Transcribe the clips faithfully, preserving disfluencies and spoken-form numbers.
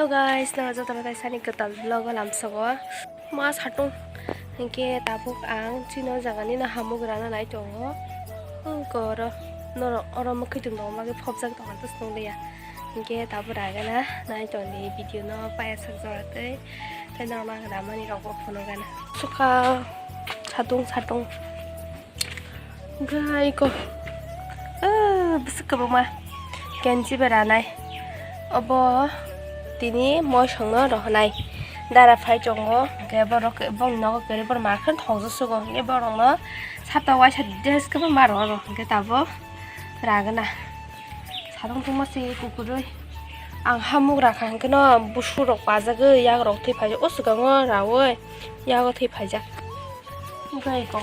Guys, no jotono tai sani kwtal vlog o lamsogo. Ma satung hinkhe tabuk ang chini o jaga nino hamugrano nai tongo. Hwnkhe oro norok oro mwkhwtwng tongma khe phobjak tongma tei swngya. Hinkhe tabuk ragana nai tongdi video no paiyasak jora tei tei norok nang ramani rok bo phunukgana. Sukha satung satung. Gai ko. Ah, bwswk kwbangma. Kenchi beranai. Obo tini moisongno rohonai. Dara phai tongo. Hwnkhe borok, bongni nogo kwrwi borok ma khe thokjak sugo. Hwnkhe borokno sata waisa dress kwbangma rw oro. Hwnkhe tabuk ragana. Sarong tongma se kukurwi. Ang hamuk rakha hwnkhe no busurok pajagwi yagrok thwi phaijak. O swkango raui yago thwi phaijak. Gai ko.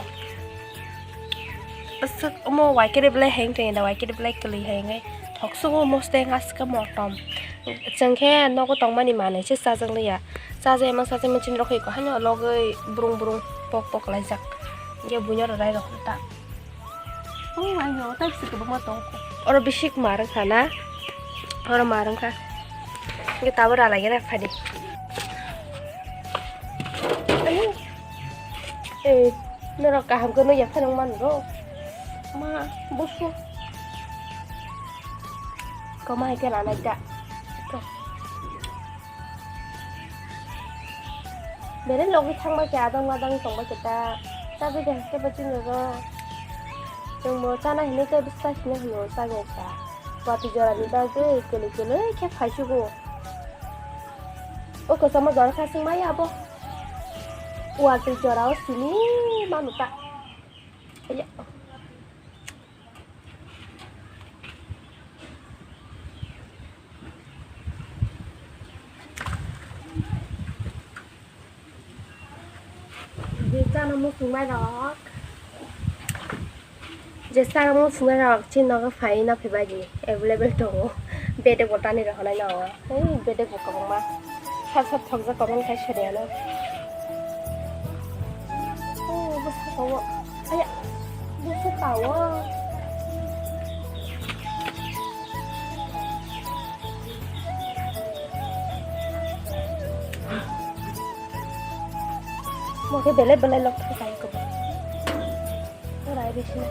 Aswk omo waikere belai hayung tongya da, waikere belai kwlwi hayung ai. Thoksugo mosteng aswk motom. Chwng khe nogo tongmani manwi se chajak liya. Chajai ma chajai ma chini rok hai ko haino logwi brung brung pok pok laijak. Hwnkhe buino rw rai rok ta. Oh, ai no, tai bisi kwbangma tong. Oro bisi ma rwkha na? Oro ma rwkha. Hwnkhe tabuk ralai gana phadi. Ani. Eh, norok kaham khe nukya phano wngmano ro. Ma, busu. Koma hai khe ranai da. Bere logi thangbai khe adang adang tongbai khe ta. Chabai khe haste bo chini ro. Chwngbo chana hinwi khe bwsa sini hwnwi chagwi kha. Watwi jorani bagwi kwlwi kwlwi khe phaisugo. O kwchama jora kha swngmaya abo. Watwi jora o sini manu ta. Aya. Je chana muchungmai rok, je chana muchungmai rok chini nogo phai no phai bai di, available tongo. Bedek bo tani rok honai no, ei bedek bo kwbangma. Sat sat thokjak comment khai sori ano. Oh, bwskango. Aya, bwskango. Mo khe belai belai lok thang kai ko. Rai bisi na.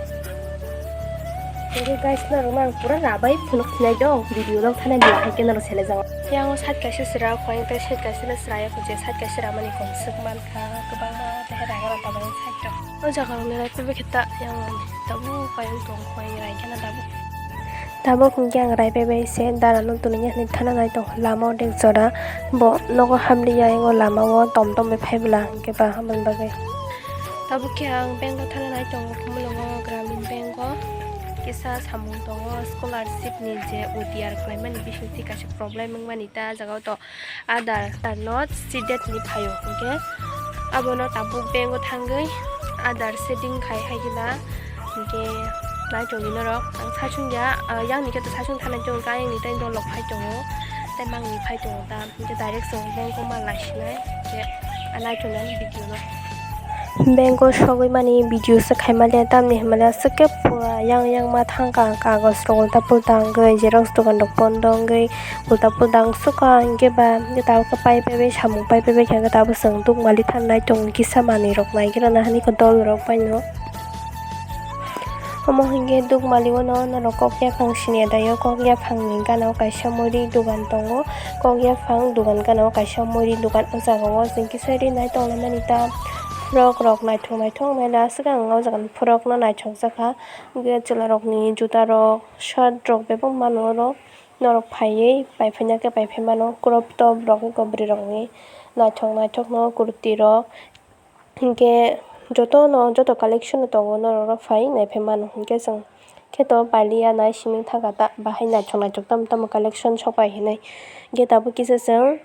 Jadi guys, norok nang pura rabai phunuk sinai dong. Video lok thanai dia hai khe norok sele jang. Yang sat kaisa sira khoi tei sat kaisa na sira ya khoi je sat kaisa ramani kom suk man kha kwbangma tei raga rok tabang sat rok. O jaga rok ni rai pebe khe ta yang tabuk payung tong khoi rai khe na tabuk. Tabuk hwnkhe ang rai pebe se dara no tuni ya hwnwi thana nai tong lama o dek jora bo nogo hamli ya yang o lama o tom tom bai phai bwla hwnkhe ba hamya bagwi. Tabuk khe ang bank o thana nai tongo, Khumulwngo Gramin Bank o kisa samung tongo, scholarship ni je O T R khlaimani bisingtwi kaisa problem wngmani ta, ah jaga o to Aadhaar, Aadhaar no seeded ni phaio, hinkhe abono tabuk bank o thangwi Aadhaar seeding khai hai khe ba, hinkhe nai tongdi norok, ang sachung ya, ah, yang ni khe to sachung thana tongo, ayang ni tai dolok phai tongo, tei mang ni phai tongo ta. Hwnkhe direct chwng bank o ma laisinai, hwnkhe a naitonani video no. Bank o sogwi mani video se khaima le tamni hwnmale aswk khe pura yang yang ma thangkha, kagoj rok ulta pulta wngwi, xerox dogan rok bondo wngwi ulta pulta wngsukha, hwnkhe ba hwnkhe tabuk khe pai pai bai samung pai pai bai khe hwnkhe tabuk chwng dukmali thangnai tongo kisa manwi rok nai khe rwna hwnwi khe dol rok bai no. Omo hwnkhe dukmali o no norok kok yaphang siniya daio, kok yaphang ni gana o kaisa muri dogan tongo, kok yaphang dogan gana o kaisa muri dogan. O jaga o chwng kisa ri nai tonglaimani ta, frok rok naithok naithok mela swkang o jaga ni frok no naithok jakha, hwnkhe chwla rok ni juta rok shirt rok bebak mano oro norok phaiwi paiphaina khe paiphai mano, crop top rok eko bwrwi rok ni naithok naithok no kurti rok. Hinkhe jotono, joto collection no tongo, norok rok phai naiphai mano. Hinkhe chwng khe to pailiya nai simi thangkha ta, bahai naithok naithok tamo tamo collection sopai hinwi. Hinkhe tabuk kisa chwng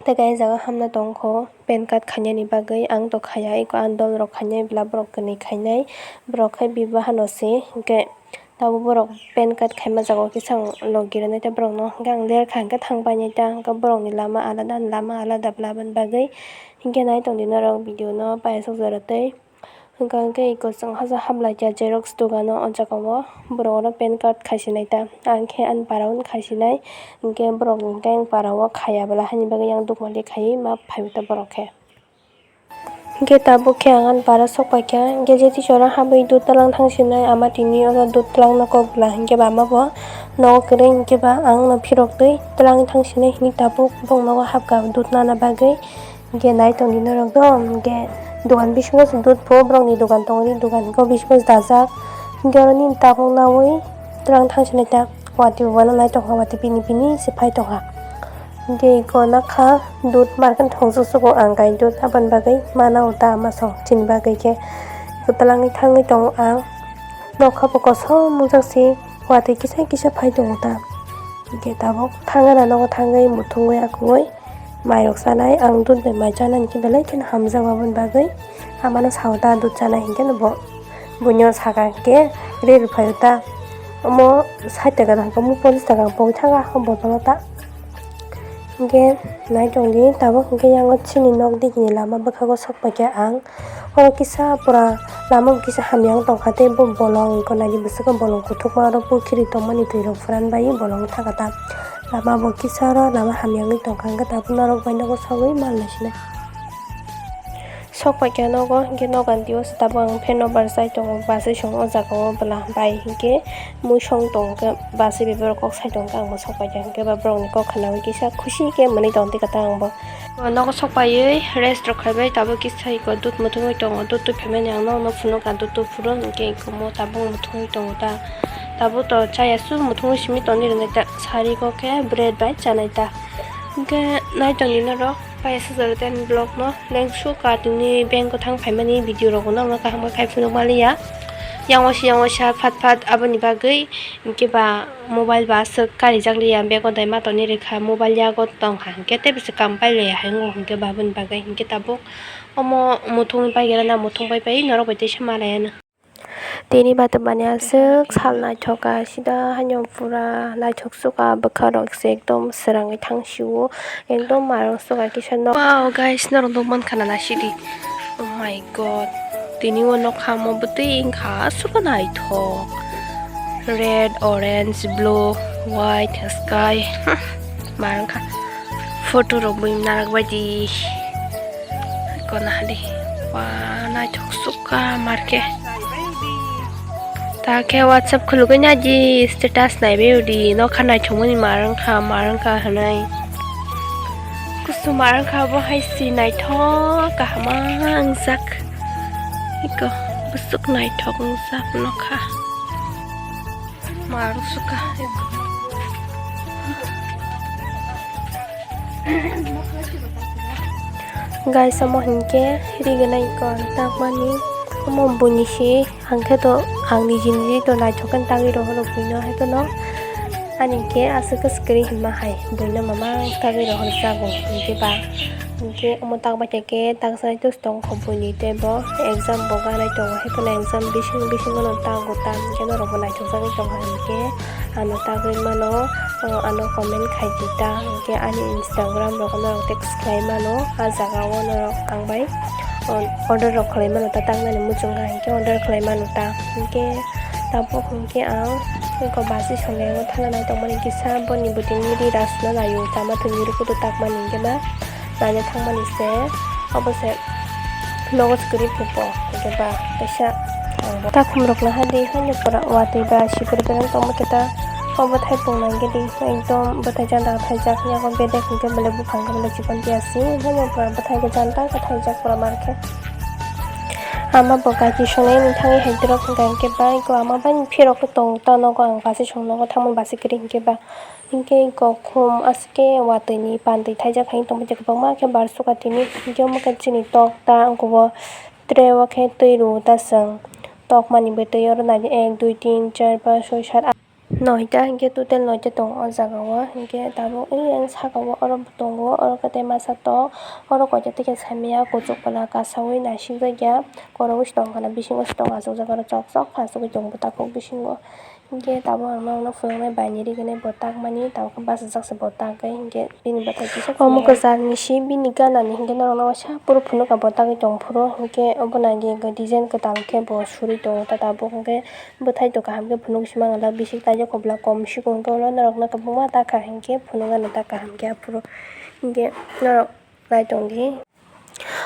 tei kaisa jaga hamna tongkho pan card khainani bagwi. Ang to khaiya, eko ang dol rok khainai, bwla borok kwnwi khainai, borok khai bibaha no se. Hinkhe tabuk borok pan card khaima jaga o kisa logi rwnai tei borok no hwnkhe ang lerkha hwnkhe thang painai ta, hwnkhe borok ni lama alada, ani lama alada bwla aboni bagwi. Hinkhe nai tongdi norok video no paisuk jora tei Hwnkha hwnkhe iko chwng haja hablai kha xerox dogano, o jaga o borok oro pan card khaisinai ta. Ang khe ani para o khaisinai, hwnkhe borok ni khe ang para o khaiya bwla haini bagwi yang dukmali khaiwi ma phaiwi ta borok khe. Hwnkhe tabuk khe ang ani para sok paikha, hwnkhe je tisora habwi dud twlang thang sinai ama tini oro dud twlangna kok bwla, hwnkhe ba ama bo nogo kwrwi, hwnkhe ba ang no phirok twi twlangwi thang sinai hinwi tabuk bong nogo habkha dud nana bagwi. Hwnkhe nai tongdi norok do, hwnkhe dogan bisingo se dud pho borokni dogan tongdi, dogan bisingo se dajak. Hwnkhe oro nini tabuk naui twlang thang sinai ta. Watwi bo bono nai tongkha, watwi pini pini se phai tongkha. Hwnkhe iko nokha dud market thongjak sugo ang gai dud aboni bagwi mana o ta masong chini bagwi khe iko twlangwi thangwi tongo ang. Nokha bo kosom wngjak se watwi kisa kisa phai tongo ta. Hwnkhe tabuk thangna nogo thangwi muthungwi akungwi. Mairok chanai, ang dud bai mai chanani khe belai kheno hamjak, aboni bagwi amano sao ta dud chanai hinkhe no bo, buino saka hinkhe rw rwphaio ta. Omo sait taka da hinkhe omo ponchas taka pogwi thangkha o botolo ta. Hinkhe nai tongdi tabuk hinkhe yang o chini nok digini lama bwkhago sok paikha ang. Oro kisa pura lama bo kisa hamya wng tongkha, tei bo bolong wngkha, naidi bwswk bolong kuthukma oro pukhiri tongmani twirok phuran bai bolong wngkha ta. Lama bo kisa oro lama hamya wngwi tongkha, hwnkhe tabuk norok bai nogo sogwi manlai sinai. Sok paikha nogo, hwnkhe nogo ani twi o se tabuk ang fan no bar chai tongo, bus song o jaga o bwla bai hinkhe mui song tongkha, bus bai borok kok sai tongkha, ang bo sok paikha, hwnkhe ba borok ni kok khnaui kisa khusi khe mwnwi tongdi khe ta ang bo. O nogo sok paiwi rest rok khaibai tabuk kisa iko dud muthungwi tongo, dud twi phaimani ang nokno phunukha, dud twi phuru hinkhe iko mo tabuk muthungwi tongo ta, tabuk to chaya su muthungwi simi tongni rwnai ta, sari kok khe bread bai chanai ta. Hinkhe nai tongdi norok paiya sujaro tei ani vlog no lengsu ka tini bank o thang phaimani video rok no kaham khe khai phunuk maliya, yang waisa yang waisa phat phat aboni bagwi hinkhe ba. Mobile ba aswk karijak liya, bego dai ma toni rikha, mobile yago tongkha hinkhe tei bwswk kam pailaiya hai wngkha hinkhe babuni bagwi hinkhe tabuk omo muthungwi paigerana, muthung pai pai norok bai teisa malaiano. Tini bati mani aswk sal naithok kha, sida haino pura naithok sukha, bwkha rok se ekdom swrangwi thang sio, ekdom marang sukha kisa nok. Wow guys, norok nukmankha na naisidi. Oh my god, tini o nokha omo bwtwi wngkha aswk naithok. Red, orange, blue, white, sky. Ma wngkha photo rok bui narak bai di. Kona hadi. Wa naithok sukha marke. Ta khe WhatsApp khulugwi naidi, status naibai udi, nokha naithokmani mar wngkha, mar wngkha hwnwi. Kusu mar wngkha, bo hai si naithok kaham wngjak. Iko bwswk naithok wngjak nokha. Mar wngsuka. Guys, omo hinkhe rignai ko takmani, omo buini si, hingkhe to ang niji niji to naithok khe tagwi rohoro buino, haikheno ani khe aswk kwswk kwrwi hinma hai buino mama tagwi rohorjago, hinkhe ba hinkhe omo takbai khe taksa tong kho buini tei bo exam bo ganai tongo, haikheno exam bising bisingo no tago ta, hinkhe norok bo naithok jagwi tongkha hinkhe ano tagwi mano, o ano comment khai di ta, hinkhe ani Instagram rogo norok text khlai mano, ah jaga o norok ang bai order rok khlai mano ta, tangnani muchungkha hinkhe order khlai mano ta, hinkhe tabuk hinkhe ang eko basi songya o thana nai tongmani kisa boni bwtwi nini ri rasuna laio, tama thwngwi rwkhudu takmani hinkhe ba. Naina thangmani se, obo se nogo se kwrwi phupo, hwnkhe ba kaisa ang bo. Takhum rok naha di, haino pura watwi ba sibir bereng tongma khe ta, obo thai pung nang khe di, ekdom bwthai janda thaijak, yago bedek hwnkhe belai buphang khe belai chikon tiya si, haino pura bwthai khe janda khe thaijak pura mar khe. Ama bo kachi songnai ni thangwi hai dorok hwnkha hwnkhe bai ko ama bai phirok khe tong ta nogo ang kachi song nogo thangmani basi kwrwi hwnkhe ba. Hinkhe kokhum aswk khe watwi ni pantwi thaijak hai tongmani kwbangma khe bar suka tini. Hinkhe omo khe chini tok ta wngkukgo, tray o khe twi rwo ta chwng. Tokmani bwtwi oro naidi ek, dui, tin, char, panch, soi, sat, aath, noita hinkhe total noita tongo o jaga o. Hinkhe tabuk eyang saka o oro bo tongo, oro khe tei masa tok, oro koita tei khe saimanya kuchuk pala kasaui naisik jakya, koroui se tongkha na bisingo se tongo achukjak aro chok chok khe achugui tongo takhuk bisingo. Hinkhe tabuk ang norokno phunuknai baini rigini bo takmani, tabuk khe bachajak se bo tagwi, hinkhe bini bwthai kisa. Omo kwchangni si bini ganani hinkhe norokno waisa phuru phunukha bo tagwi tongphuru, hinkhe obono agi design kwtal khe bo suri tongo ta tabuk, hinkhe bwthai to kaham khe phunuk si mangala, bisik taijak kobla kom sikung khe ulo norokno kwbangma takha hinkhe phunukgano ta kaham khe aphuru, hinkhe norok nai tongdi.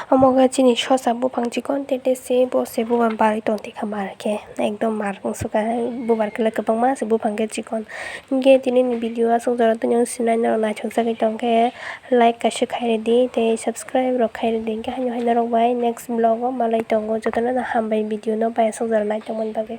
Omo khe chini sosa buphang chikon tete se, bo se bubar barwi tongthikha mar khe, ekdom mar wngsuka, bubar khe kwbangma se buphang khe chikon. Hinkhe tinini video aswk jora tongya sinai norok naithok jagwi tongkhe like kaisa khairidi tei subscribe rok khairidi, hinkhe haino hai norok bai next vlog o malai tongo, jotono no hambai video no bai aswk jora naitokmani bagwi.